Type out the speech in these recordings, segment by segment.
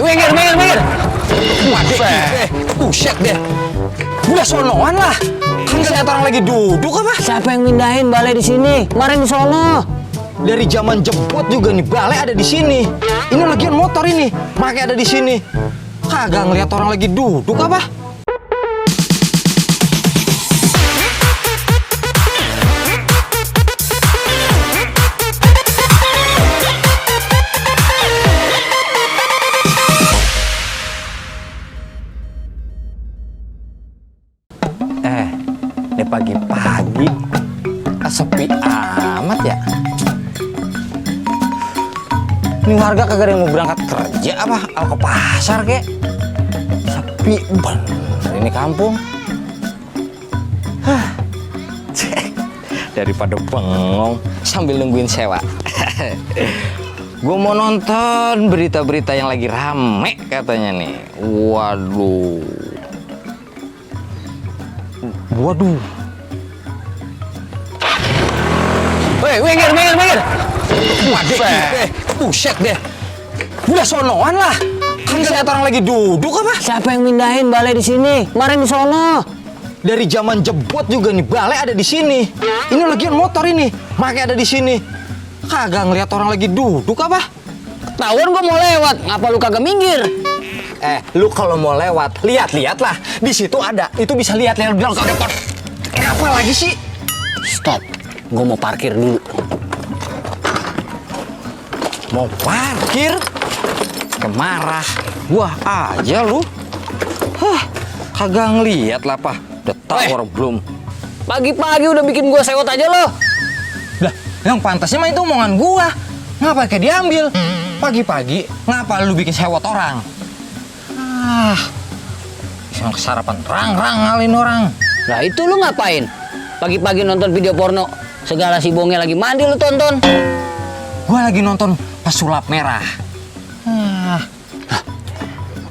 minggir. Waduh, buset deh. Udah sonoan lah. Kan lihat orang lagi duduk apa? Siapa yang mindahin balai di sini? Kemarin di sono. Dari zaman jemput juga nih balai ada di sini. Ini lagian motor ini, makanya ada di sini. Kagak ngelihat orang lagi duduk apa? Ini pagi-pagi sepi amat ya. Ini warga kagak ada yang mau berangkat kerja apa? Al ke pasar kek? Sepi bener ini kampung. Daripada bengong sambil nungguin sewa. Gue mau nonton berita-berita yang lagi rame katanya nih. Waduh. Minggir. Waduh, buset deh. Udah sonoan lah. Kan lihat orang lagi duduk apa? Siapa yang mindahin balai di sini? Kemarin di sono. Dari zaman jemput juga nih balai ada di sini. Ini lagian motor ini, makanya ada di sini. Kagak ngelihat orang lagi duduk apa? Ketahuan gua mau lewat, ngapa lu kagak minggir? Lu kalau mau lewat, lihat-lihat lah. Di situ ada, itu bisa lihat-lihat bilang ke depan. Apa lagi sih? Stop, gua mau parkir dulu. Mau parkir? Kemarah. Wah aja lu. Kagak ngelihat lah, Pak. Udah tahu orang belum. Pagi-pagi udah bikin gua sewot aja lo. Lah, yang pantasnya mah itu omongan gua. Ngapa kayak diambil? Pagi-pagi, ngapa lu bikin sewot orang? Bisa kesarapan rang-rang ngalin orang. Lah itu lu ngapain? Pagi-pagi nonton video porno. Segala si bonge lagi mandi lu tonton. Gua lagi nonton Pesulap Merah.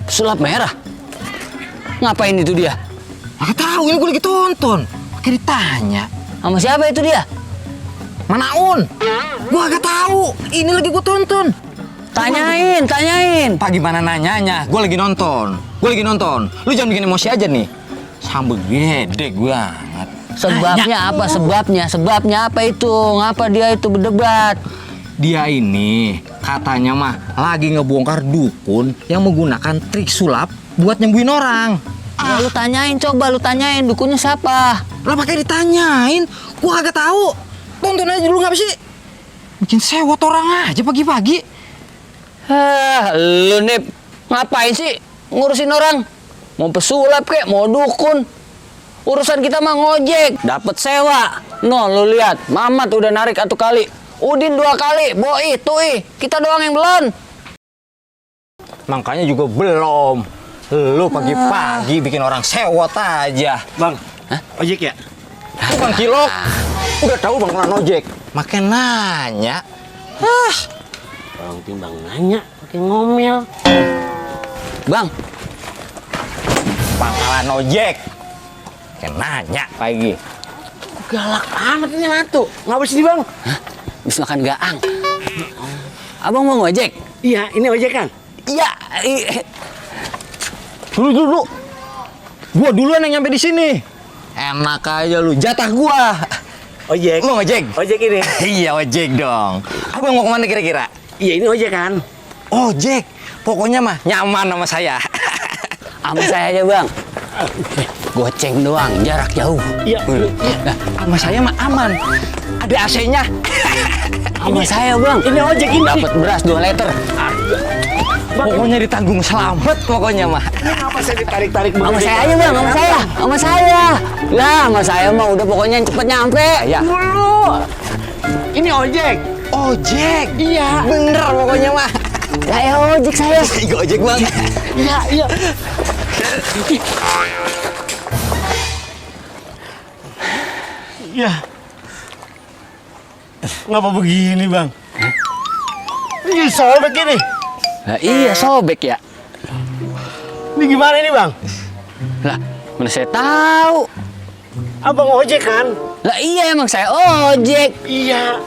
Pesulap Merah? Ngapain itu dia? Nggak tahu, ini gue lagi tonton. Pakai ditanya. Sama siapa itu dia? Manaun? Gua gak tahu. Ini lagi gue tonton. Tanyain. Pak gimana nanyanya? Gue lagi nonton. Lu jangan bikin emosi aja nih. Sambel gede banget. Sebabnya apa? Sebabnya apa itu? Ngapa dia itu berdebat? Dia ini katanya mah lagi ngebongkar dukun yang menggunakan trik sulap buat nyembuhin orang. Ya, lu tanyain dukunnya siapa? Lah pakai ditanyain, gua kagak tahu. Tonton aja dulu ngapa sih? Bikin sewot orang aja pagi-pagi. Lu Nip, ngapain sih ngurusin orang? Mau pesulap kek, mau dukun. Urusan kita mah ngojek, dapat sewa. No, lu lihat, Mamat udah narik 1 kali. Udin 2 kali, Boi, Tui, kita doang yang belum. Makanya juga belum. Lu pagi-pagi bikin orang sewot aja. Bang, ojek ya? Bukan kilok. Udah tahu bangkalan ojek. Makin nanya. Bang timbang nanya, pakai ngomel. Bang, Pangkalan ojek. Makin nanya pagi. Galak amat ini Natu. Ngapa sih Bang? habis makan gaang. Abang mau ngojek? Iya, ini ojek kan? Iya. Dulu. Gua duluan yang nyampe di sini. Enak aja lu, jatah gua. Ojek. Mau ngojek? Ojek ini. Iya, ojek dong. Abang mau kemana kira-kira? Iya, ini ojek kan? Ojek. Pokoknya mah nyaman sama saya. Sama saya aja, Bang. Goceng doang, jarak jauh. Iya. Nah, sama saya mah aman. Ada AC-nya. Sama saya, Bang. Ini ojek ini. Dapat beras 2 liter. Pokoknya ditanggung selamat pokoknya mah. Kenapa saya ditarik-tarik Sama saya aja, Bang. Sama saya. Lah, sama saya mah udah pokoknya cepet nyampe. Ya. Dulu. Ini ojek. Ojek. Iya. Bener pokoknya mah. Saya ojek saya. Iya ojek bang. Iya. Ya. Ngapa begini, Bang? Ini sobek ini. Lah iya sobek ya. Ini gimana ini, Bang? Lah, mana saya tahu. Abang ojek kan? Lah iya emang saya ojek. Iya.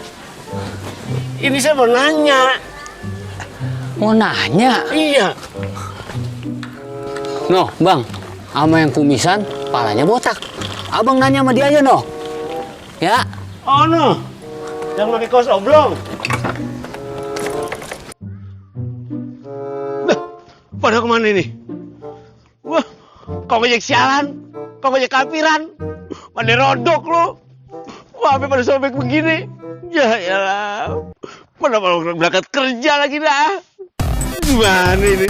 Ini saya mau nanya. Mau nanya? Iya. No, Bang. Sama yang kumisan, palanya botak. Abang nanya sama dia aja, no. Ya. Oh no. Yang pakai kaos oblong. Nah, pada kemana ini? Wah, kau ngejek sialan, kau ngejek kafiran, pada rodok lo. Wah, sampai pada sobek begini. Ya elah. Mana mau berangkat kerja lagi dah. Gimana ini?